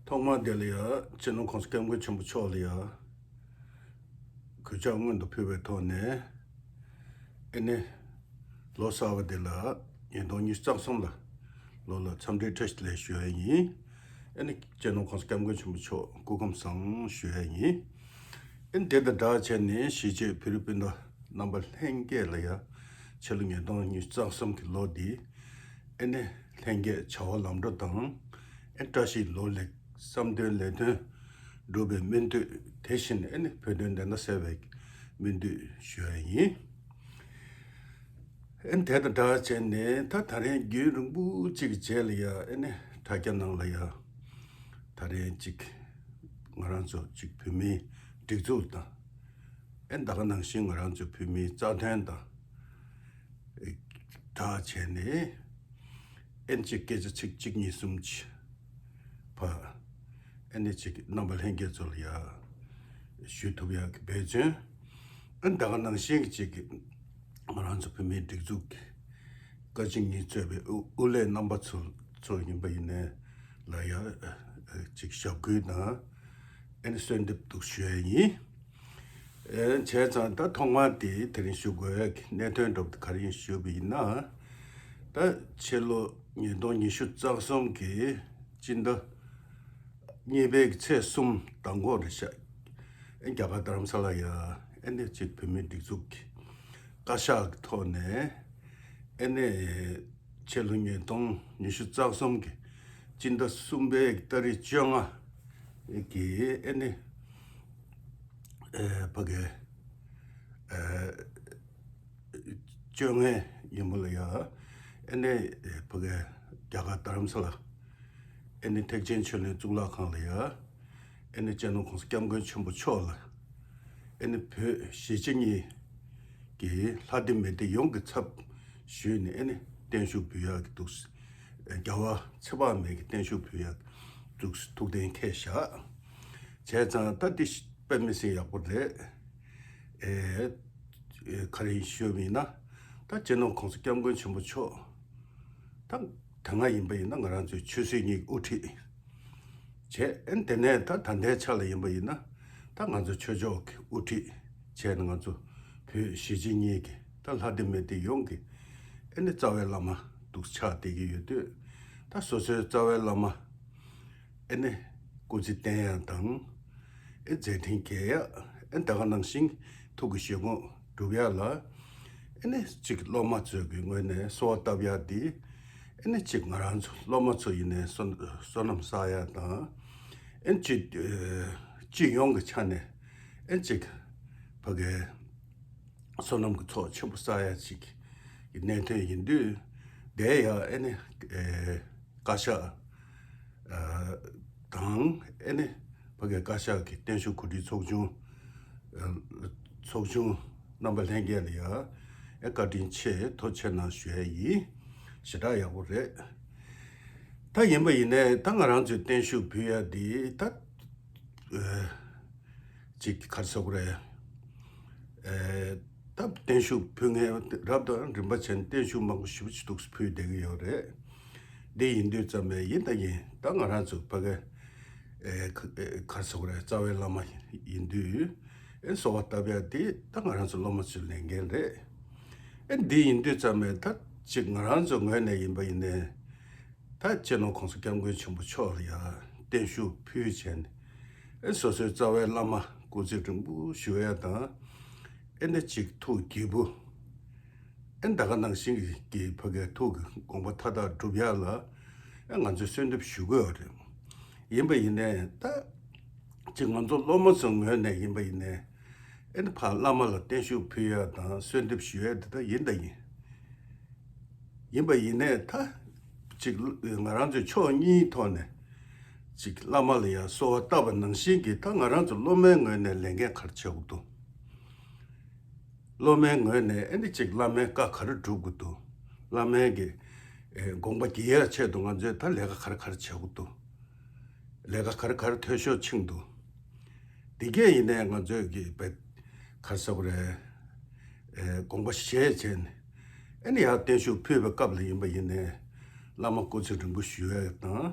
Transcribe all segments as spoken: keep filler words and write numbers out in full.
ཐོག་མར་དེ་ལ་ཡ་སྤྱི་ནོར་༸གོང་ས་༸སྐྱབས་མགོན་ཆེན་པོ་མཆོག་ལ་ཡ་གུས་ཕྱག་སྔོན་དུ་ཕུལ་བའི་ཐོག་ནས། ཨེ་ནི་ལོ་གསར་པ་འདི་ལ་ཉིས་སྟོང་ཉི་ཤུ་རྩ་གསུམ་ལ་ལོ་ལ་འཚམས་འདྲི་བཀྲ་ཤིས་བདེ་ལེགས་ཞུ་ཡ་ཡིན། ཨེ་ནི་སྤྱི་ནོར་༸གོང་ས་༸སྐྱབས་མགོན་ཆེན་པོ་མཆོག་སྐུ་ཁམས་བཟང་ཞུ་ཡ་ཡིན། ཨེ་ནི་དེ་དང་སྦྲགས་བྱས་ནས་གཞིས་བྱེས་བོད་རིགས་སྤུན་ཟླ་རྣམ་པ་ལྷན་རྒྱས་ལ་ཡ་ཕྱི་ལོ་ཉིས་སྟོང་ཉི་ཤུ་རྩ་གསུམ་གྱི་ལོ་འདི་ཨེ་ནི་ལྷན་རྒྱས་བྱ་བ་ལམ་འགྲོ་དང་། ཨེ་བཀྲ་ཤིས་ལོ་ལེགས། བསམ་དོན་ལས་དོན་འགྲུབ་པའི་སྨོན་འདུན། དེ་བཞིན་ཨེ་ནི་བོད་དོན་བདེན་མཐའ་གསལ་བའི་སྨོན་འདུན་ཞུ་ཡ་ཡིན། ཨེ་ནི་དེ་དང་སྦྲགས་བྱས་ནས་ད་ད་རེས་རྒྱུན་རིང་པོ་གཅིག་གི་རྗེས་ལ་ཡ་ཨེ་ནི་དྲ་རྒྱ་ནང་ལ་ཡ་ད་རེས་གཅིག་ང་རང་ཚོ་གཅིག་བོད་མིའི་སྒྲིག་འཛུགས་དང་། ཨེ་ད་ག་ནང་བཞིན་ང་རང་ཚོའི་བོད་མིའི་རྩ་དོན་དང་སྦྲགས་བྱས་ནས། ཨེ་གཅིག་སྐད་ཆ་ཚིག་གཅིག་གཉིས་གསུམ་གྱི་བར་ཨེ་ནི་གཅིག་རྣམ་པ་ལྷན་རྒྱས་ཚོ་ལ་ཡ་ཞུ་ཐུབ་ཡག་གི་འབད་བརྩོན། ཨེ་ད་ག་ནང་བཞིན་གྱི་གཅིག་ང་རང་ཚོ་བོད་མིའི་སྒྲིག་འཛུགས་ཀྱི་བཀའ་སྤྱི་གཉིས་གཙོས་པའི་དབུ་དབུ་ལས་རྣམ་པ་ཚོ་ཚོ་ཡིན་པ་ཡིན་ནའི་ལ་ཡ་གཅིག་ཞབས་སྐུལ་དང་། ཨེ་ནི་གསོལ་འདེབས་འདུག་ཞུ་ཡ་ཡིན། ཨེ་བྱས་ཙང་ད་ཐོག་མར་དེ་དེ་རིང་ཞུ་དགོས་ཀྱི་གནད་དོན་འདྲ་པོ་དེ་ག་རེ་ཡིན་ཞུས་པ་ཡིན་ན། ད་ཕྱི་ལོ་ཉིས་སྟོང་ཉི་ཤུ་རྩ་གསུམ་གྱི་སྤྱི་ཟླ་གཉིས་པའི་ཚེས་གསུམ་མདང་དགོང་རེད་ཤག་ཨེ་རྒྱ་གར་རྡ་རམ་ས་ལ་ཡ་ཨེ་ནི་གཅིག་བོད་མིའི་སྒྲིག་འཛུགས་ཀྱི་བཀའ་ཤག་གི་ཐོག་ནས་ཨེ་ནི། ཕྱི་ལོ་ཉིས་སྟོང་ཉི་ཤུ་རྩ་གསུམ་གྱི་སྤྱི་ཟླ་གསུམ་པའི་ཏ་རིག་བཅོ་ལྔ་གི་ཨེ་ནི་ཨེ་ཕ་གི་ཨེ་བཅོ་ལྔ་ཡིན་པ་ལ་ཡ་ཨེ་ནི་ཕ་གི་རྒྱ་གར་རྡ་རམ་ས་ལ་ཨེ་ནི་ཐེག་ཆེན་ཆོས་གླིང་གཙུག་ལག་ཁང་ལ་ཡ། ཨེ་ནི་སྤྱི་ནོར་༸གོང་ས་༸སྐྱབས་མགོན་ཆེན་པོ་མཆོག་ལ་ཨེ་ནི་བོད་གཞིས་བྱེས་གཉིས་ཀྱི་ལྷ་སྡེ་མི་སྡེ་ཡོངས་ཀྱི་ཚབ་ཞུས་ནས་ཨེ་ནི་བརྟན་བཞུགས་ཕུལ་ཡག་གི་འདུག་རྒྱལ་བ་ཚེ་དཔག་མེད་ཀྱི་བརྟན་བཞུགས་ཕུལ་ཡག་འདུག་ཐུགས་གཏན་འཁེལ་བཞག་བྱས་ཙང་ད་འདི་དཔེ་མི་སྲིད་ཡག་པོ་རེད། ཨེ་ག་རེ་ཡིན་ཞུས་པ་ཡིན་ན། ད་སྤྱི་ནོར་༸གོང་ས་༸སྐྱབས་མགོན་ཆེན་པོ་མཆོག་ད་དེ་སྔ་ཡིན་པ་ཡིན་ན་ང་རང་ཚོའི་ཆོས་སྲིད་གཉིས་ཀྱི་དབུ་ཁྲིད་བྱས། ཨེ་དེ་ནས་ད་ད་ལྟའི་ཆ་ལ་ཡིན་པ་ཡིན་ན་ད་ང་ཚོ་ཆོས་ཕྱོགས་ཀྱི་དབུ་ཁྲིད་བྱས་ནས་ང་ཚོ་བོད་གཞིས་བྱེས་གཉིས་ཀྱི་ད་ལྷ་སྡེ་མི་སྡེ་ཡོངས་ཀྱི་ཨེ་ནི་རྩ་བའི་བླ་མ་འདུག་ཆགས་བསྡད་ཀྱི་ཡོད་དུས། ད་སོ་སོའི་རྩ་བའི་བླ་མ་ཨེ་ནི་སྐུ་ཚེ་བརྟན་ཡག་དང་། ཨེ་མཛད་འཕྲིན་རྒྱས་ཡག་ཨེ་ད་ག་ནང་བཞིན་ཐུགས་ཀྱི་བཞེད་དགོངས་འགྲུབ་ཡག་ལ་ཨེ་ནི་གཅིག་སློབ་མ་ཚོའི་གི་ངོས་ནས་གསོལ་བ་བཏབ་ཡག་འདི་ཨེ་ནི་གཅིག་ང་རང་ཚོ་སློབ་མ་ཚོ་ཡིན་ནའི་བསོད་བསོད་ནམས་བསགས་ཡག་དང་། ཨེ་ནི་སྤྱི་ཨེ་སྤྱི་ཡོངས་ཀྱི་ཆ་ནས་ཨེ་ནི་གཅིག་ཕ་གི་བསོད་ནམས་ཀྱི་ཚོགས་ཆེན་པོ་བསགས་ཡག་ཅིག་གི་གནད་དོན་ཡིན་དུས། དེ་ཡང་ཨེ་ནི་ཨེ་བཀའ་ཤག་ཨ་དང་ཨེ་ནི་ཕ་གི་བཀའ་ཤག་གི་བརྟན་བཞུགས་གོ་སྒྲིག་ཚོགས་ཆུང་ཨ་ཚོགས་ཆུང་རྣམ་པ་ལྷན་རྒྱས་ལ་ཡང་ཨེ་བཀའ་དྲིན་ཆེ་ཐུགས་རྗེ་ཆེ་གནང་ཞུ་ཡ་ཡིན། ཞེ་དྲག་ཡག་པོ་རེད། ད་ཡིན་པ་ཡིན་ནའི་ད་ང་རང་ཚོའི་བརྟན་བཞུགས་ཕུལ་ཡ་འདི་ད་ཨེ་ཅིག་ག་རེ་ཟེར་དགོས་རེད། ཨེ་ད་བརྟན་བཞུགས་ཕུལ་མཁན་རབ་དང་རིམ་པ་བྱས་ནས་བརྟན་བཞུགས་མང་པོ་ཞེ་པོ་ཅིག་འདུག་ཕུལ་བསྡད་ཀྱི་ཡོད་རེད། འདི་ཡིན་དུས་ཙམ་པས་ཡིན་ད་ཡིན་ད་ང་རང་ཚོ་ཕ་གི་ཨེ་ག་ཨེ་ག་རེ་ཟེར་དགོས་རེད། རྩ་བའི་བླ་མ་ཡིན་དུས་ཨེ་གསོལ་བ་བཏབ་ཡ་འདི་ད་ང་རང་ཚོ་སློབ་མ་ཚོའི་ལས་འགན་རེད། ཨེ་འདི་ཡིན་དུས་ཙམ་པས་ད་ཅིག་ང་རང་ཚོ་ངོས་ནས་ཡིན་པ་ཡིན་ནའི། ད་སྤྱི་ནོར་༸གོང་ས་༸སྐྱབས་མགོན་ཆེན་པོ་མཆོག་ལ་ཡང་བརྟན་བཞུགས་ཕུལ་བྱས་ནས་ཨེ་སོ་སོའི་རྩ་བའི་བླ་མ་སྐུ་ཚེ་རིང་པོ་བཞུགས་ཡ་དང་། ཨེ་ནི་གཅིག་ཐུགས་དགྱེས་བུ་ཨེ་ད་ག་ནང་བཞིན་གྱི་ཕ་གའི་ཐུགས་ཀྱི་དགོངས་པ་མཐའ་དག་འགྲུབ་ཡ་ལ་ཨེ་ང་ཚོས་གསོལ་འདེབས་ཞུ་དགོས་པ་རེད། ཡིན་པ་ཡིན་ནའི་ད་གཅིག་ང་ཚོ་སློབ་མ་ཚོའི་ངོས་ནས་ཡིན་པ་ཡིན་ནའི་ཨེ་ནི་ཕ་བླ་མ་ལ་བརྟན་བཞུགས་ཕུལ་ཡ་དང་གསོལ་འདེབས་ཞུ་ཡ་དེ་ད་ཡིན་ད་ཡིན། ཡིན་པ་ཡིན་ནའི་ད་ཅིག་ང་རང་ཚོའི་ཕྱོགས་གཉིས་ཐོག་ནས་ཅིག་བླ་མ་ལ་ཡང་གསོལ་བ་བཏབ་པ་ནང་བཞིན་གྱི་ད་ང་རང་ཚོ་སློབ་མའི་ངོས་ནས་ལས་འགན་ག་རེ་བྱེད་དགོས་འདུག་སློབ་མའི་ངོས་ནས་ཨེ་འདི་ཅིག་བླ་མའི་བཀའ་ག་རེ་སྒྲུབ་དགོས་འདུག་བླ་མའི་གི་ཨེ་དགོངས་པ་རྒྱུན་ཡལ་ཆེད་དུ་ང་ཚོས་ད་ལས་ཀ་ག་རེ་ག་རེ་བྱེད་དགོས་འདུག་ལས་ཀ་ག་རེ་ག་རེ་འཐུས་ཤོར་ཕྱིན་འདུག་འདི་གས་ཡིན་ནའི་ང་ཚོས་ཀྱི་བེད་ག་རེ་ཟེར་དགོས་རེད། ཨེ་དགོངས་པ་བཞེས་བྱས་ནས་ཨེ་ནི་ཡར་བརྟན་བཞུགས་ཕུལ་བའི་སྐབས་ལ་ཡིན་པ་ཡིན་ནའི་བླ་མ་སྐུ་ཚེ་རིང་པོ་ཞུ་ཡས་དང་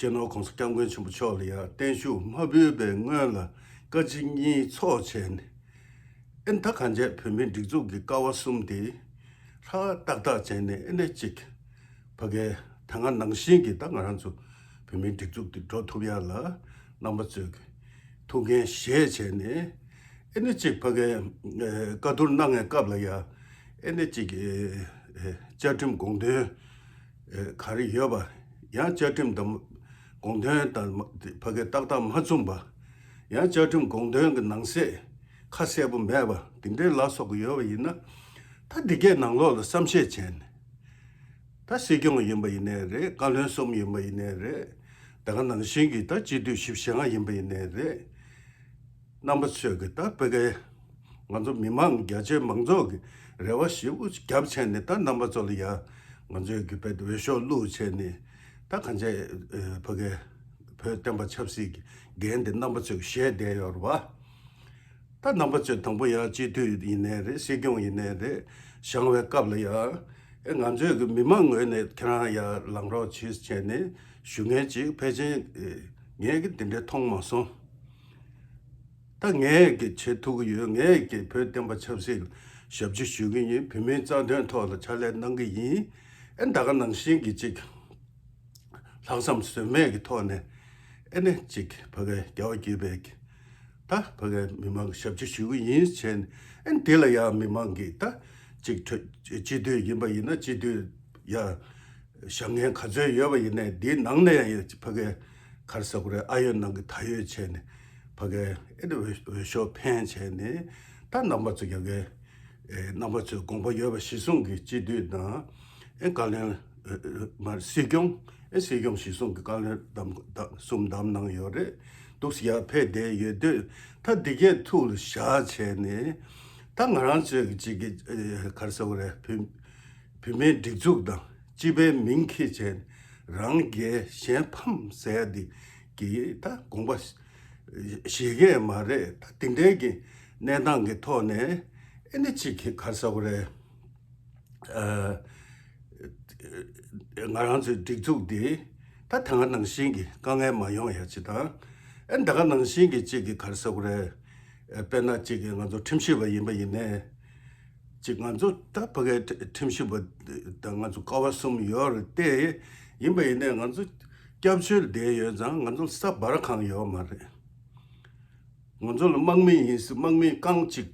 སྤྱི་ནོར་༸གོང་ས་༸སྐྱབས་མགོན་ཆེན་པོ་མཆོག་ལ་ཡང་བརྟན་བཞུགས་མ་ཕུལ་བའི་སྔོན་ལ་བཀའ་སྤྱི་གཉིས་ཚོགས་བྱས་ནས། ཨེ་ད་གང་བྱས་བོད་མིའི་སྒྲིག་འཛུགས་ཀྱི་ཀ་བ་གསུམ་དེ་ཧྲ་ཏག་ཏག་བྱས་ནས། ཨེ་ནས་གཅིག་ཕ་གའི་ད་སྔ་ནང་བཞིན་གྱི་ད་ང་རང་ཚོ་བོད་མིའི་སྒྲིག་འཛུགས་དེ་འགྲོ་ཐུབ་ཡ་ལ་རྣམ་པ་ཚོས་ཀྱི་ཐུགས་འགན་བཞེས་བྱས་ནས། ཨེ་ནས་གཅིག་ཕ་གའི་ཨེ་བཀའ་བསྡུར་གནང་བའི་སྐབས་ལ་ཡ་ཨེ་ནས་གཅིག་ཨེ་བཅའ་ཁྲིམས་དགོངས་དོན་ཨེ་ག་རེ་ཡོད་པ། ཡང་བཅའ་ཁྲིམས་དང་དགོངས་དོན་དང་ཕ་གའི་ཏག་ཏག་མ་མཚུངས་པ། ཡང་བཅའ་ཁྲིམས་དགོངས་དོན་གྱི་ནང་གསེས་ཁ་གསལ་པོ་མེད་པ་དེ་འདྲའི་ལ་སོགས་ཀྱི་ཡོད་པ་ཡིན་ན། ད་འདི་གའི་ནང་ལོགས་ལ་བསམ་ཤེས་བྱས་ནས། ད་སྲིད་སྐྱོང་ཡིན་པ་ཡིན་ནའི་རེད། བཀའ་བློན་གསུམ་ཡིན་པ་ཡིན་ནའི་རེད། ད་ག་ནང་བཞིན་གྱི་ད་སྤྱི་འཐུས་བཞི་བཅུ་ཞེ་ལྔ་ཡིན་པ་ཡིན་ནའི་རེད། རྣམ་པ་ཚོས་ཀྱི་ད་ཕ་གའི་ང་ཚོ་མི་མང་རྒྱ་ཆེའི་མང་ཚོགས་ཀྱི་རེ་བ་ཞེ་པོ་རྒྱབ་བྱས་ནས། ད་རྣམ་པ་ཚོ་ལ་ཡ་ང་ཚོས་ཀྱི་དཔེ་འོས་ཤོག་བླུགས་བྱས་ནས། ད་གང་བྱས་ཨེ་ཕ་གའི་བོད་བསྟན་པ་ཆབ་སྲིད་ཀྱི་འགན་དེ་རྣམ་པ་ཚོས་བཞེས་བསྡད་ཡོད་རེད་པ། ད་རྣམ་པ་ཚོས་དང་པོ་ཡ་སྤྱི་འཐུས་ཡིན་ནའི་རེད། སྲིད་སྐྱོང་ཡིན་ནའི་རེད། བཞེངས་པའི་སྐབས་ལ་ཡ་ཨེ་ང་ཚོས་ཀྱི་མི་མང་ངོས་ནས་ཁྱེད་རང་ཡ་ལངས་རོགས་བྱེད་བྱས་ནས་ཞུ་མཁན་ཅིག་ཕལ་ཆེར་ཨེ་ངས་ཀྱི་དེ་འདྲ་མཐོང་མ་སོང་། ད་ངས་ཀྱི་བྱེད་ཐུབ་ཀྱི་ཡོད། ངས་ཀྱི་བོད་བསྟན་པ་ཆབ་སྲིད་ཞབས་ཕྱི་ཞུ་གི་ཡིན། བོད་མིའི་རྩ་དོན་ཐོག་ལ་ཕྱག་ལས་གནང་གི་ཡིན། ཨེ་ད་ག་ནང་བཞིན་གྱི་ཅིག་ལྷག་བསམ་ཟོལ་མེད་ཀྱི་ཐོག་ནས་ཨེ་ནས་ཅིག་ཕ་གའི་རྒྱལ་བ་དགྱེས་པའི་ད་ཕ་གའི་མི་མང་ཞབས་ཕྱི་ཞུ་གི་ཡིན་བྱས་ནས། ཨེ་དེ་ལ་ཡང་མི་མང་གིས་ད་ཅིག་སྤྱི་འཐུས་ཡིན་པ་ཡིན་ན་སྤྱི་འཐུས་ཡ་བཞེངས་མཁན་ག་ཚོད་ཡོད་པ་ཡིན་ནའི་དེའི་ནང་ནས་ཡང་ཕ་གའི་ག་རེ་ཟེར་དགོས་རེད། ཨ་ཡོད་ནང་གི་ད་ཡོད་བྱས་ནས་ཕ་གའི་ཨེ་ནས་འོས་འོས་ཤོག་འཕེན་བྱས་ནས། ད་རྣམ་པ་ཚོ་རྒྱ་གའི་ཨེ་རྣམ་པ་ཚོས་དགོངས་པ་ཡོད་པ་གཞི་བཟུང་གི་སྤྱི་འཐུས་དང་། ཨེ་བཀའ་བློན་ཨེ་མ་སྲིད་སྐྱོང་། ཨེ་སྲིད་སྐྱོང་གཞི་བཟུང་གི་བཀའ་བློན་བདམས་བདམས་གསུམ་བདམས་གནང་ཡོད་རེད། འདུག་སེ་ཡར་ཕེབས་བསྡད་ཡོད་དུས། ད་འདི་གས་ཐུགས་ལ་བཞག་བྱས་ནས། ད་ང་རང་ཚོས་ཀྱི་ཅིག་གི་ཨེ་ག་རེ་ཟེར་དགོས་རེད། བོད་བོད་མིའི་སྒྲིག་འཛུགས་དང་སྤྱི་པའི་མིང་འཁྱེར་བྱས་ནས་རང་རྒྱལ་གཞན་ཕམ་ཟེར་ཡ་འདི་གི་ད་དགོངས་པ་བཞེས་མཁན་མ་རེད། ད་དེ་འདྲའི་གི་གནས་སྟངས་ཀྱི་ཐོག་ནས་ཨེ་ནི་ཅིག་གི་ག་རེ་ཟེར་དགོས་རེད། ཨ་ང་རང་ཚོའི་སྒྲིག་འཛུགས་འདི་ད་ད་ག་ནང་བཞིན་གྱི་དཀའ་ངལ་མ་ཡོང་ཡ་ཅིག་དང་། ཨེ་ད་ག་ནང་བཞིན་གྱི་ཅིག་གི་ག་རེ་ཟེར་དགོས་རེད། ཨེ་དཔེར་ན་ཅིག་གི་ང་ཚོ་ཁྲིམས་ཞིབ་པ་ཡིན་པ་ཡིན་ནའི། ཅིག་ང་ཚོ་ད་ཕ་གའི་ཁྲིམས་ཞིབ་པ་དང་ང་ཚོ་ཀ་བ་གསུམ་ཡོད་རེད་དེ། ཡིན་པ་ཡིན་ནའི་ང་ཚོ་སྐྱབས་བཅོལ་བསྡད་ཡོད་ཙང་ང་ཚོ་ལ་ས་འབར་གང་ཡོད་མ་རེད། ང་ཚོ་ལ་དམག་མི་ཡིན་ཟེར་དམག་མི་རྐང་གཅིག་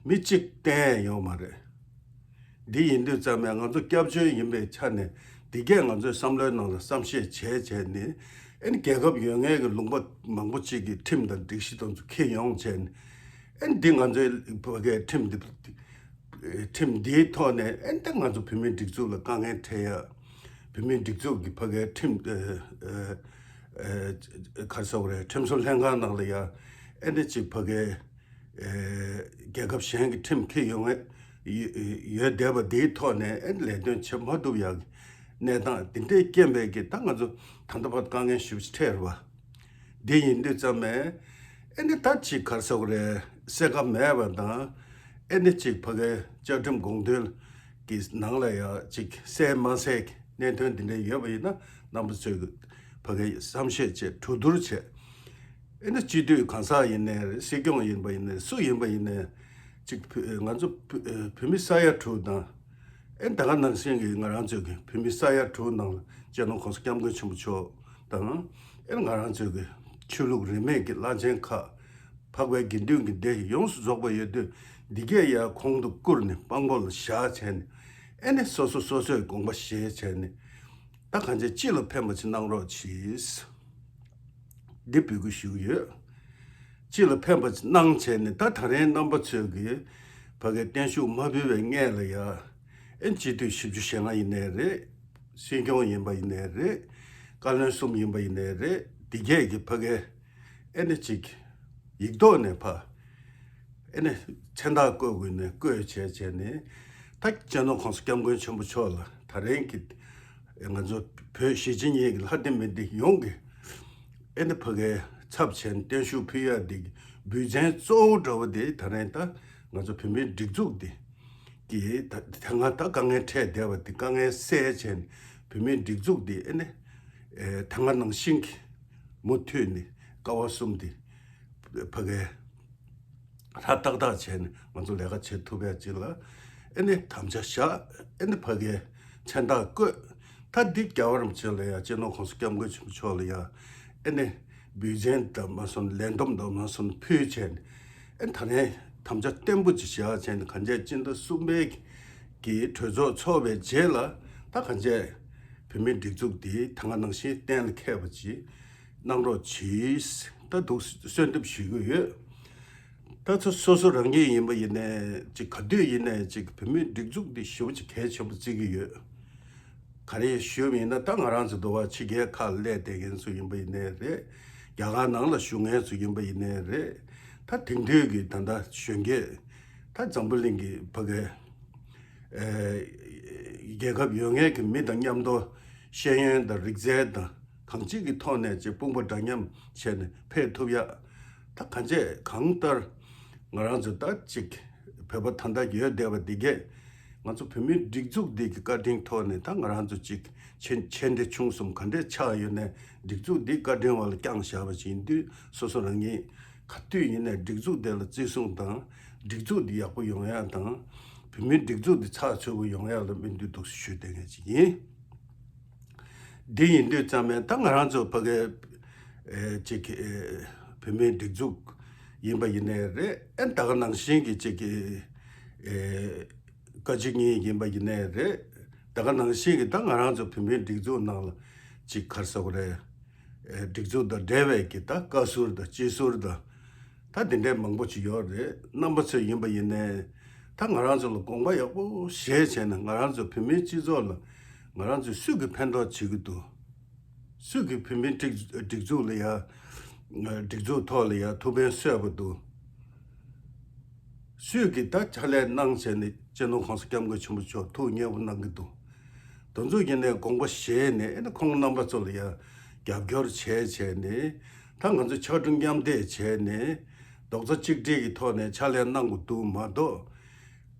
མི་གཅིག་བསྟན་ཡོད་མ་རེད། འདི་ཡིན་དུས་ཙམ་ཡང་ང་ཚོ་སྐྱབས་བཅོལ་ཡིན་པའི་ཆ་ནས་འདི་གས་ང་ཚོའི་བསམ་བློའི་ནང་ལ་བསམ་ཤེས་བྱས་བྱས་ནས། ཨེ་ནི་རྒྱལ་ཁབ་ཡོད་མཁན་གྱི་ལུང་པ་མང་པོ་ཅིག་གི་ཁྲིམས་དང་སྒྲིག་གཞི་དེ་ཚོ་འཁྱེར་ཡོང་བྱས་ནས། ཨེ་ནི་འདི་ང་ཚོའི་ཕ་གའི་ཁྲིམས་འདི་ཁྲིམས་འདིའི་ཐོག་ནས་ཨེ་ནི་ད་ང་ཚོ་བོད་མིའི་སྒྲིག་འཛུགས་ལ་དཀའ་ངལ་འཕྲད་ཡ། བོད་མིའི་སྒྲིག་འཛུགས་ཀྱི་ཕ་གའི་ཁྲིམས་ཨེ་ཨེ་ཨེ་ག་རེ་ཟེར་དགོས་རེད། ཁྲིམས་བཟོ་ལྷན་ཁང་ནང་ལ་ཡ་ཨེ་ནི་ཅིག་ཕ་གའི་ཨེ་རྒྱལ་ཁབ་གཞན་གྱི་ཁྲིམས་འཁྱེར་ཡོང་ངེས་ཡོད་བསྡད་པ་འདིའི་ཐོག་ནས་ཨེ་ནི་ལས་དོན་བྱེད་མ་ཐུབ་ཡག་གི་གནས་སྟངས་འདི་འདྲའི་རྐྱེན་པས་ཀྱི་ད་ང་ཚོ་ད་ལྟ་བར་དཀའ་ངལ་ཞེ་པོ་ཅིག་འཕྲད་རེད་པ། འདི་ཡིན་དུས་ཙམ་ནས་ཨེ་ནི་ད་ཅིག་ག་རེ་ཟེར་དགོས་རེད། གསལ་ཁ་མེད་པ་དང་། ཨེ་ནི་ཅིག་ཕ་གའི་བཅའ་ཁྲིམས་དགོངས་དོན་གྱི་ནང་ལ་ཡང་ཅིག་གསལ་མ་གསལ་གྱི་གནད་དོན་འདི་འདྲ་ཡོད་པ་ཡིན་ན། རྣམ་པ་ཚོས་ཕ་གའི་བསམ་ཤེས་བྱས། གྲོས་བསྡུར་བྱས། ཨེ་ནི་སྤྱི་འཐུས་གང་ཟག་ཡིན་ནའི་རེད། སྲིད་སྐྱོང་ཡིན་པ་ཡིན་ནའི་སུ་ཡིན་པ་ཡིན་ནའི་ཅིག་བོད་ང་ཚོ་བོད་བོད་མི་ས་ཡ་དྲུག་དང་། ཨེ་ད་ག་ནང་བཞིན་གྱི་ང་རང་ཚོའི་གི་བོད་མི་ས་ཡ་དྲུག་ནང་ལ་སྤྱི་ནོར་༸གོང་ས་༸སྐྱབས་མགོན་ཆེན་པོ་མཆོག་དང་། ཨེ་ང་རང་ཚོའི་གི་ཆོས་ལུགས་རིས་མེད་ཀྱི་བླ་ཆེན་ཁག་འཕགས་པའི་དགེ་འདུན་གྱི་སྡེ་ཡོངས་སུ་རྫོགས་པ་ཡོད་དུས། འདི་གས་ཡར་གོང་དུ་བཀུར་ནས་དཔང་པོ་ལ་བཞག་བྱས་ནས། ཨེ་ནི་སོ་སོ་སོ་སོའི་དགོངས་པ་བཞེས་བྱས་ནས། ད་གང་ཅི་སྤྱི་ལ་ཕན་པ་ཅིག་གནང་རོགས་གྱིས། འདི་འབོད་སྐུལ་ཞུ་གི་ཡོད། སྤྱི་ལ་ཕན་པ་ཅིག་གནང་བྱས་ནས། ད་ད་རིང་རྣམ་པ་ཚོས་ཀྱི་ཕ་གའི་བརྟན་བཞུགས་མ་ཕུལ་བའི་སྔས་ལ་ཡ། ཨེ་སྤྱི་འཐུས་བཞི་བཅུ་ཞེ་ལྔ་ཡིན་ནའི་རེད། སྲིད་སྐྱོང་ཡིན་པ་ཡིན་ནའི་རེད། བཀའ་བློན་གསུམ་ཡིན་པ་ཡིན་ནའི་རེད། འདི་གས་ཀྱི་ཕ་གའི་ཨེ་ནི་ཅིག་ཡིག་ཐོག་ནས་ཕ་ཨེ་ནི་མཚན་རྟགས་བཀོད་དགོས་ནས་བཀོད་བྱས་བྱས་ནས། ད་སྤྱི་ནོར་༸གོང་ས་༸སྐྱབས་མགོན་ཆེན་པོ་མཆོག་ལ་ད་རིང་གི་ང་ཚོ་བོད་གཞིས་བྱེས་གཉིས་ཀྱི་ལྷ་སྡེ་མི་སྡེ་ཡོངས་ཀྱི་ཨེ་ནི་ཕ་གའི་ཚབ་བྱས་ནས་བརྟན་བཞུགས་ཕུལ་ཡ་འདི་གི་འབུལ་ཚན་གཙོ་བོ་འདྲ་བོ་དེ་ད་རིང་ད་ང་ཚོ་བོད་མིའི་སྒྲིག་འཛུགས་འདི་གི་ད་དེ་སྔ་ད་དཀའ་ངལ་འཕྲད་བསྡད་པ་འདི་དཀའ་ངལ་སེལ་བྱས་ནས། བོད་མིའི་སྒྲིག་འཛུགས་འདི་ཨེ་ནི་ ཨེ་ད་སྔ་ནང་བཞིན་གྱི་མུ་མཐུད་ནས་ཀ་བ་གསུམ་དེ་ཕ་གིར་ཧྲ་ཏག་ཏག་བྱས་ནས་ང་ཚོ་ལས་ཀ་བྱེད་ཐུབ་ཡ་ཅིག་ལ་ཨེ་ནི་དམ་བཅའ་བཞག་ཨེ་ནི་ཕ་གིར་མཚན་རྟགས་བཀོད། ད་འདི་རྒྱལ་བ་རིན་པོ་ཆེ་ལ་ཡ་སྤྱི་ནོར་༸གོང་ས་༸སྐྱབས་མགོན་ཆེན་པོ་མཆོག་ལ་ཡ་ཨེ་ནི་འབུལ་ཆེན་དང་མ་སོང་ལན་འདེབས་དང་མ་སོང་ཕུལ་བྱས་ནས་ཨེ་ད་ནས་དམ་བཅའ་བརྟན་པོ་ཅིག་བཞག་བྱས་ནས་གང་ཅི་སྤྱི་ཟླ་གསུམ་པའི་གི་གྲོས་ཚོགས་ཚོགས་པའི་རྗེས་ལ་ད་གང་ཅི་བོད་མིའི་སྒྲིག་འཛུགས་འདི་ད་སྔ་ནང་བཞིན་གཏན་ལ་འཁེལ་བ་ཅིག་གནང་རོགས་གྱིས། ད་འདུག་གསོལ་འདེབས་ཞུ་གི་ཡོད། ད་ཚོ་སོ་སོ་རང་ཉིད་ཡིན་པ་ཡིན་ནའི་ཅིག་ག་དུས་ཡིན་ནའི་ཅིག་བོད་མིའི་སྒྲིག་འཛུགས་འདི་ཞེ་པོ་ཅིག་གལ་ཆེན་པོ་བརྩི་གི་ཡོད། ག་རེ་ཞུས་པ་ཡིན་ན་ད་ང་རང་ཚོ་འདུག་བ་ཕྱི་རྒྱལ་ཁག་ལ་སླེབས་བསྡད་མཁན་ཚོ་ཡིན་པ་ཡིན་ནའི་རེད། རྒྱ་གར་ནང་ལ་བཞུགས་མཁན་ཚོ་ཡིན་པ་ཡིན་ནའི་རེད། ད་དེང་དུས་ཀྱི་ད་ལྟ་གཞོན་སྐྱེས་ད་འཛམ་བུ་གླིང་གི་ཕ་གི་ཨེ་རྒྱལ་ཁབ་ཡོད་མཁན་གྱི་མི་དང་མཉམ་དུ་ཤེས་ཡོན་དང་རིག་རྩལ་དང་གང་ཅིའི་ཐོག་ནས་ཅིག་དཔུང་པ་འདྲ་མཉམ་བྱས་ནས་ཕེབས་ཐུབ་ཡ། ད་གང་ཅི་གང་ལྟར་ང་རང་ཚོ་ད་ཅིག་བོད་པ་ད་ལྟ་ཡོད་བསྡད་པ་འདི་གས་ང་ཚོ་བོད་མིའི་སྒྲིག་འཛུགས་འདི་གི་བཀའ་དྲིན་ཐོག་ནས་ད་ང་རང་ཚོ་ཅིག་ཆེ་ཆེ་འབྲིང་ཆུང་གསུམ་ག་འདྲས་ཆགས་ཡོད་ནའི་སྒྲིག་འཛུགས་འདི་བཀའ་དྲིན་འོག་ལ་བསྐྱངས་བཞག་པ་ཅིག་ཡིན་དུས་སོ་སོ་རང་ཉིད་ག་དུས་ཡིན་ནའི་སྒྲིག་འཛུགས་དེ་ལ་བརྩི་སྲུང་དང་སྒྲིག་འཛུགས་འདི་ཡག་པོ་ཡོང་ཡ་དང་བོད་མིའི་སྒྲིག་འཛུགས་འདི་ཚགས་ཚུད་པོ་ཡོང་ཡ་ལ་སྨོན་འདུན་འདུག་སེ་ཞུ་བསྡད་མཁན་ཅིག་ཡིན། འདི་ཡིན་དུས་ཙམ་ནས་ད་ང་རང་ཚོ་ཕ་གི་ཨེ་ཅིག་ཨེ་བོད་མིའི་སྒྲིག་འཛུགས་ཡིན་པ་ཡིན་ནའི་རེད། ཨེ་ད་ག་ནང་བཞིན་གྱི་ཅིག་ཨེ་བཀའ་སྤྱི་གཉིས་ཡིན་པ་ཡིན་ནའི་རེད། ད་ག་ནང་བཞིན་གྱི་ད་ང་རང་ཚོ་བོད་མིའི་སྒྲིག་འཛུགས་ནང་ལ་ཅིག་ག་རེ་ཟེར་དགོས་རེད། ཨེ་སྒྲིག་འཛུགས་དང་འབྲེལ་བའི་གི་ད་བཀའ་ཟུར་དང་སྤྱི་ཟུར་དང་ད་དེ་འདྲའི་མང་པོ་ཅིག་ཡོད་རེད། རྣམ་པ་ཚོས་ཡིན་པ་ཡིན་ནའི་ད་ང་རང་ཚོ་ལ་དགོངས་པ་ཡག་པོ་བཞེས་བྱས་ནས་ང་རང་ཚོ་བོད་མིའི་སྤྱི་ཚོགས་ལ་ང་རང་ཚོས་སུས་ཀྱི་ཕན་ཐོགས་བྱེད་ཀྱི་འདུག་སུས་ཀྱི་བོད་མིའི་སྒྲིག་སྒྲིག་འཛུགས་ལ་ཡ་སྒྲིག་འཛུགས་ཐོག་ལ་ཡ་ཐུགས་ཕན་གསོས་པ་འདུག་སུས་ཀྱི་ད་ཕྱག་ལས་གནང་བྱས་ནས་སྤྱི་ནོར་༸གོང་ས་༸སྐྱབས་མགོན་ཆེན་པོ་མཆོག་ཐུགས་མཉེས་པོ་གནང་གི་འདུག་དེ་ཚོ་ཡིན་ནའི་དགོངས་པ་བཞེས་ནས་ཨེ་ནི་ཁོང་རྣམ་པ་ཚོ་ལ་ཡ་རྒྱབ་སྐྱོར་བྱས་བྱས་ནས་ད་ང་ཚོ་ཕྱར་གྲུ་མཉམ་འདེགས་བྱས་ནས་རྡོག་རྩ་གཅིག་སྒྲིལ་གྱི་ཐོག་ནས་ཕྱག་ལས་གནང་དགོས་འདུག་མ་གཏོགས་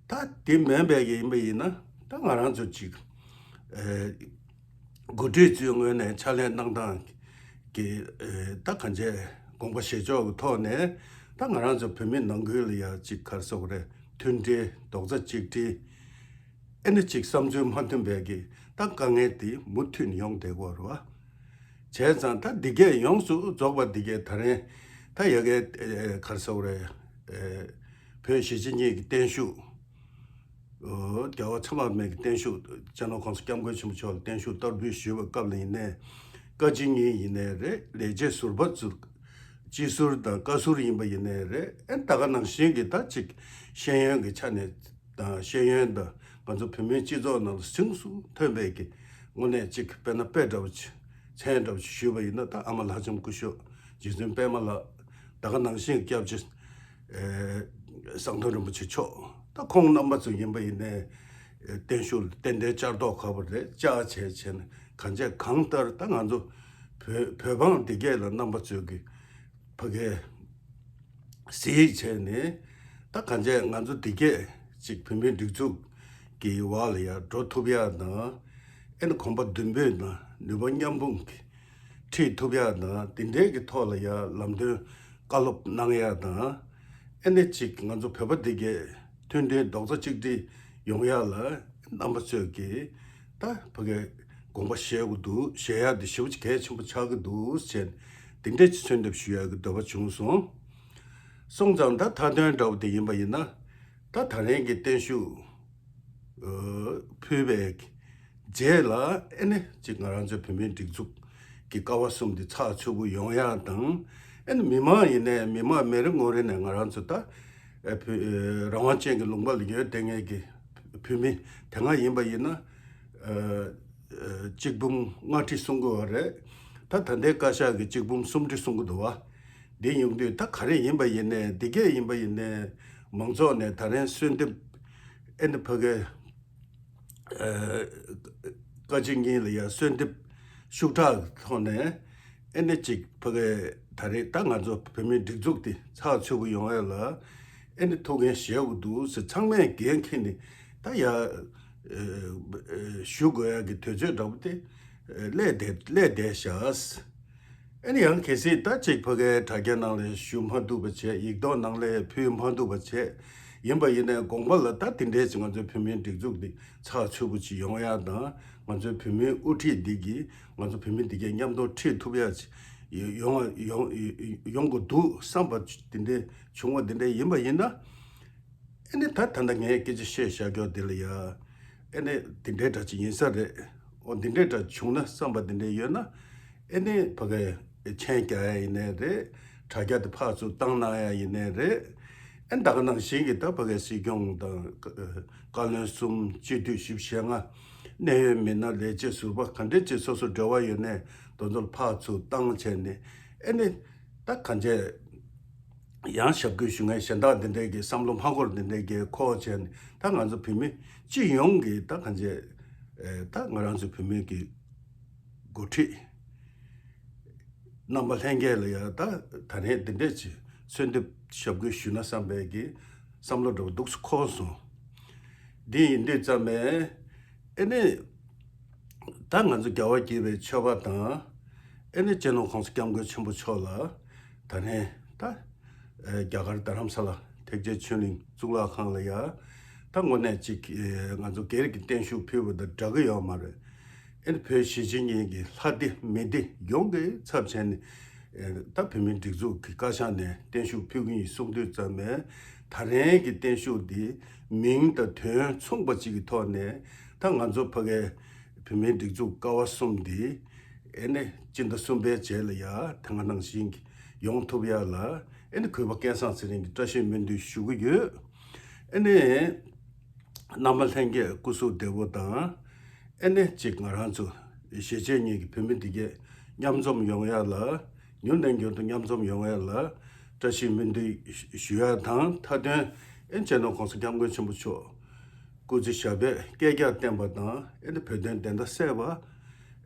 ད་དེ་མིན་པའི་གི་ཡིན་པ་ཡིན་ན་ད་ང་རང་ཚོ་ཅིག་ཨེ་འགོ་ཁྲིད་ཚོའི་ངོས་ནས་ཕྱག་ལས་གནང་སྟངས་ཀྱི་ཨེ་ད་གང་བྱས་དགོངས་པ་བཞེས་ཕྱོགས་ཀྱི་ཐོག་ནས་ད་ང་རང་ཚོ་བོད་མི་ནང་ཁུལ་ལ་ཡ་ཅིག་ག་རེ་ཟེར་དགོས་རེད། མཐུན་སྒྲིལ་རྡོག་རྩ་གཅིག་སྒྲིལ་ཨེ་ནི་ཅིག་བསམ་ཚུལ་མ་མཐུན་པའི་གི་ད་དཀའ་ངལ་དེ་མུ་མཐུད་ནས་ཡོང་བསྡད་ཀྱི་ཡོད་རེད་བ། བྱས་ཙང་ད་འདི་གས་ཡོངས་སུ་རྫོགས་པ་འདི་གས་ད་རེས་ད་ཡ་གའི་ཨེ་ག་རེ་ཟེར་དགོས་རེད། ཨེ་བོད་གཞིས་བྱེས་གཉིས་ཀྱི་བརྟན་བཞུགས། ཨོ་རྒྱལ་བ་ཚད་མ་མེད་ཀྱི་བརྟན་བཞུགས་སྤྱི་ནོར་༸གོང་ས་༸སྐྱབས་མགོན་ཆེན་པོ་མཆོག་ལ་བརྟན་བཞུགས་བསྟར་འབུལ་ཞུས་པའི་སྐབས་ལ་ཡིན་ནའི་བཀའ་སྤྱི་གཉིས་ཡིན་ནའི་རེད། ལས་བྱེད་ཟུར་པ་ཚོ་སྤྱི་ཟུར་དང་བཀའ་ཟུར་ཡིན་པ་ཡིན་ནའི་རེད། ཨེ་ད་ག་ནང་བཞིན་གྱི་ད་ཅིག་ཤེས་ཡོན་གྱི་ཆ་ནས་དང་ཤེས་ཡོན་དང་ང་ཚོ་བོད་མིའི་སྤྱི་ཚོགས་ནང་ལ་ཟིང་སུ་ཐོན་པའི་གི་དངོས་གནས་ཅིག་དཔེར་ན་དཔེ་འདྲ་བོ་ཅིག་མཚན་འདྲ་བོ་ཅིག་ཞུས་པ་ཡིན་ན་ད་ཨ་མ་ལྷ་ལྕམ་སྐུ་ཞབས་རྗེ་བཙུན་པད་མ་ལགས་ད་ག་ནང་བཞིན་སྐྱབས་རྗེ་ཨེ་ཟམ་གདོང་རིན་པོ་ཆེ་མཆོག་ད་ཁོང་རྣམ་པ་ཚོ་ཡིན་པ་ཡིན་ནའི་ཨེ་བརྟན་བཞུགས་ཏན་ཏན་བསྐྱར་དུ་ག་པར་རེད་བཅར་བྱས་བྱས་ནས་གང་བྱས་གང་ལྟར་ད་ང་ཚོ་བོད་བོད་འབངས་འདི་གས་ལ་རྣམ་པ་ཚོས་གི་ཕ་གིའི་གཟིགས་བྱས་ནས་ད་གང་བྱས་ང་ཚོ་འདི་གས་ཅིག་བོད་མིའི་སྒྲིག་འཛུགས་ཀྱི་འོག་ལ་ཡར་འགྲོ་ཐུབ་ཡག་དང་ཨེ་ནི་གོམ་པ་མདུན་སྤོས་དང་ནུས་པ་མཉམ་སྤུངས་ཀྱིས་ཁྲིད་ཐུབ་ཡག་དང་དེ་འདྲའི་གི་ཐོག་ལ་ཡར་ལམ་སྟོན་བཀའ་སློབ་གནང་ཡག་དང་ཨེ་ནི་ཅིག་ང་ཚོ་བོད་པ་འདི་གས་མཐུན་སྒྲིལ་རྡོག་རྩ་གཅིག་སྒྲིལ་ཡོང་ཡག་ལ་རྣམ་པ་ཚོས་ཀྱིས་ད་ཕ་གིའི་དགོངས་པ་བཞེས་དགོས་འདུག་བཞེས་ཡག་འདི་ཞེ་པོ་ཅིག་གལ་ཆེན་པོ་ཆགས་ཀྱི་འདུག་ཟེར་དེ་འདྲའི་ཅིག་གསོལ་འདེབས་ཞུ་ཡག་གི་འདོད་པ་བྱུང་སོང་། སོང་ཙང་ད་མཐའ་དོན་འདྲ་བོ་དེ་ཡིན་པ་ཡིན་ན་ད་ད་རིང་གི་བརྟན་བཞུགས་ཕུལ་བའི་རྗེས་ལ་ཨེ་ནི་ཅིག་ང་རང་ཚོའི་བོད་མིའི་སྒྲིག་འཛུགས་ཀྱི་ཀ་བ་གསུམ་དེ་ཚགས་ཚུད་པོ་ཡོང་ཡག་དང་ཨེ་ནི་མི་མང་ཡིན་ནའི་མི་མང་མི་རེ་ངོ་རེ་ནས་ང་རང་ཚོ་ད་ཨེ་བོད་ཨེ་རང་དབང་ཅན་གྱི་ལུང་པ་ལ་ཡོད་བསྡད་མཁན་གྱི་བོད་མི་དེ་སྔ་ཡིན་པ་ཡིན་ན་ཨེ་ཨེ་གཅིག་འབུམ་ལྔ་ཁྲི་སྲུང་གི་ཡོད་རེད། ད་ད་ལྟའི་བཀའ་ཤག་གིས་གཅིག་འབུམ་སུམ་ཁྲི་སྲུང་གི་འདུག་བ། འདི་ཡོང་དུས་ད་ག་རེ་ཡིན་པ་ཡིན་ནའི་འདི་གས་ཡིན་པ་ཡིན་ནའི་མང་ཚོགས་ནས་ད་རིང་གསོལ་འདེབས་ཨེ་ནི་ཕ་གིའི་ཨེ་བཀའ་སྤྱི་གཉིས་ལ་ཡང་གསོལ་འདེབས་ཤུགས་དྲག་ཐོག་ནས་ཨེ་ནི་ཅིག་ཕ་གིའི་ད་རེས་ད་ང་ཚོ་བོད་མིའི་སྒྲིག་འཛུགས་འདི་ཚགས་ཚུད་པོ་ཡོང་ཡ་ལ་ཨེ་ནི་ཐུགས་འགན་བཞེས་དགོས་འདུག་ཟེར་ཚང་མས་འགན་འཁྱེར་ནས་ད་ཡ་ཨེ་ཞུ་དགོས་ཡ་གི་དུས་ཚོད་འདྲ་པོ་དེ་ ལས་དེ་ལས་དེ་བཞག་ཨ་ནི་ཡང་གལ་སྲིད་ད་ཅིག་ཕ་གའི་དྲ་རྒྱ་ནང་ལ་ཞུ་མ་ཐུབ་པ་བྱས། ཡིག་ཐོག་ནང་ལ་ཕུལ་མ་ཐུབ་པ་བྱས། ཡིན་པ་ཡིན་ནའི་དགོངས་པ་ལ་ད་དེ་འདྲའི་ཅིག་ང་ཚོའི་བོད་མིའི་སྒྲིག་འཛུགས་འདི་ཚགས་ཚུད་པོ་ཅིག་ཡོང་ཡ་དང་། ང་ཚོའི་བོད་མིའི་དབུ་ཁྲིད་འདི་གིས་ང་ཚོ་བོད་མི་འདི་གའི་མཉམ་དུ་ཁྲིད་ཐུབ་ཡ་ཅིག་ཡོང་ཡོང་ཡོང་དགོས་འདུག་བསམ་པ་དེ་འདྲའི་བྱུང་བ་དེ་འདྲའི་ཡིན་པ་ཡིན་ན། ཨེ་ནི་ད་ད་ལྟ་ངས་སྐད་ཆ་བཤད་བཞག་རྒྱུ་དེ་ལ་ཡ། ཨེ་ནི་དེ་འདྲའི་འདྲ་ཅིག་ཡིན་ས་རེད། འོ་དེ་འདྲའི་འདྲ་བྱུང་ན་བསམ་པ་དེ་འདྲའི་ཡོད་ན། ཨེ་ནི་ཕ་གའི་མཆན་རྒྱག་ཡ་ཡིན་ནའི་རེད། དྲ་རྒྱ་དེ་ཕར་ཚུར་བཏང་གནང་ཡ་ཡིན་ནའི་རེད། ཨེ་ད་ག་ནང་བཞིན་གྱི་ད་ཕ་གའི་སྲིད་སྐྱོང་དང་བཀའ་བློན་གསུམ། སྤྱི་འཐུས་བཞི་བཅུ་ཞེ་ལྔ། གནད་ཡོད་མི་སྣ་ལས་བྱེད་ཟུར་པ་ག་འདྲ་ཅིག་སོ་སོ་འབྲེལ་བ་ཡོད་ནའི་དེ་ཚོ་ལ་ཕར་ཚུར་བཏང་བྱས་ནས། ཨེ་ནི་ད་གང་བྱས། ཡང་ཞབས་སྐུལ་ཞུ་མཁན་གཞན་དག་འདི་འདྲའི་གི་བསམ་བློ་མ་འཁོར་འདི་འདྲའི་གི་ཁོ་བྱས་ནས། ད་ང་ཚོ་བོད་མི་སྤྱི་ཡོངས་ཀྱི་ད་གང་བྱས། ཨེ་ད་ང་རང་ཚོ་བོད་མི་གི་འགོ་ཁྲིད་རྣམ་པ་ལྷན་རྒྱས་ལ་ཡ་ད་ད་རེས་འདི་འདྲས་ཀྱི་གསོལ་འདེབས་ཞབས་སྐུལ་ཞུས་ན་བསམ་པའི་གི་བསམ་བློ་འདྲ་བོ་འདུག་སེ་འཁོར་སོང་། འདི་ཡིན་དུས་ཙམ་པས་ཨེ་ནི་ད་ང་ཚོ་རྒྱལ་བ་དགྱེས་པའི་མཆོད་པ་དང་། ཨེ་ནི་སྤྱི་ནོར་༸གོང་ས་༸སྐྱབས་མགོན་ཆེན་པོ་མཆོག་ལ་ད་ནས་ད་རྒྱ་གར་རྡ་རམ་ས་ལ་ཐེག་ཆེན་ཆོས་གླིང་གཙུག་ལག་ཁང་ལ་ཡ། ད་དངོས་གནས་ཅིག་ང་ཚོ་སྒེར་གྱི་བརྟན་བཞུགས་ཕུལ་བ་དང་འདྲ་གི་ཡོད་མ་རེད། ཨེ་ནི་བོད་གཞིས་བྱེས་གཉིས་ཀྱི་ལྷ་སྡེ་མི་སྡེ་ཡོངས་ཀྱི་ཚབ་བྱས་ནས། ཨེ་ད་བོད་མིའི་སྒྲིག་འཛུགས་ཀྱི་བཀའ་ཤག་ནས་བརྟན་བཞུགས་ཕུལ་གྱི་ཡིན་གསུངས་དུས་ཙམ་པས། ད་རེས་ཀྱི་བརྟན་བཞུགས་འདི་མིང་དང་དོན་མཚུངས་པ་ཅིག་གི་ཐོག་ནས། ད་ང་ཚོ་ཕ་གའི་བོད་མིའི་སྒྲིག་འཛུགས་ཀ་བ་གསུམ་འདི་ཨེ་ནི་སྤྱི་ཟླ་གསུམ་པའི་རྗེས་ལ་ཡ་ད་ག་ནང་བཞིན་གྱི་ཡོང་ཐུབ་ཡ་ལ་ཨེ་ནི་གུས་པ་སྐལ་བཟང་ཚེ་རིང་གིས་བཀྲ་ཤིས་སྨོན་འདུན་ཞུ་གི་ཡོད། ཨེ་ནི་རྣམ་པ་ལྷན་རྒྱས་སྐུ་གཟུགས་བདེ་པོ་དང་། ཨེ་ནི་གཅིག་ང་རང་ཚོ་གཞིས་བྱེས་གཉིས་ཀྱི་བོད་མི་འདི་གས་མཉམ་འཛོམས་ཡོང་ཡ་ལ། མྱུར་ནས་མྱུར་དུ་མཉམ་འཛོམས་ཡོང་ཡ་ལ་བཀྲ་ཤིས་སྨོན་འདུན་ཞུ་ཡ་དང་། མཐའ་དོན་ཨེ་སྤྱི་ནོར་༸གོང་ས་༸སྐྱབས་མགོན་ཆེན་པོ་མཆོག་སྐུ་ཚེ་ཞབས་པད་བསྐལ་བརྒྱར་བརྟན་པ་དང་། ཨེ་ནི་བོད་དོན་བདེན་མཐའ་གསལ་བ།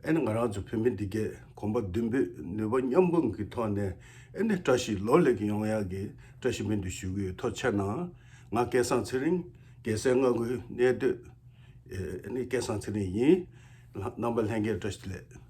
ཨེ་ནི་ང་རང་ཚོ་བོད་མི་འདི་གས་གོམ་པ་མདུན་སྤོས་ནུས་པ་མཉམ་སྤུངས་ཀྱི་ཐོག་ནས། ཨེ་ནི་བཀྲ་ཤིས་ལོ་ལེགས་ཡོང་ཡག་གི་བཀྲ་ཤིས་སྨོན་འདུན་ཞུ་གི་ཡོད། ཐུགས་རྗེ་གནང་། ང་སྐལ་བཟང་ཚེ་རིང་། རྒྱལ་སའི་མངའ་ཁུལ་གནས་སྡོད། ཨེ་ནི་སྐལ་བཟང་ཚེ་རིང་ཡིན། རྣམ་པ་ལྷན་རྒྱས་བཀྲ་ཤིས་བདེ་ལེགས།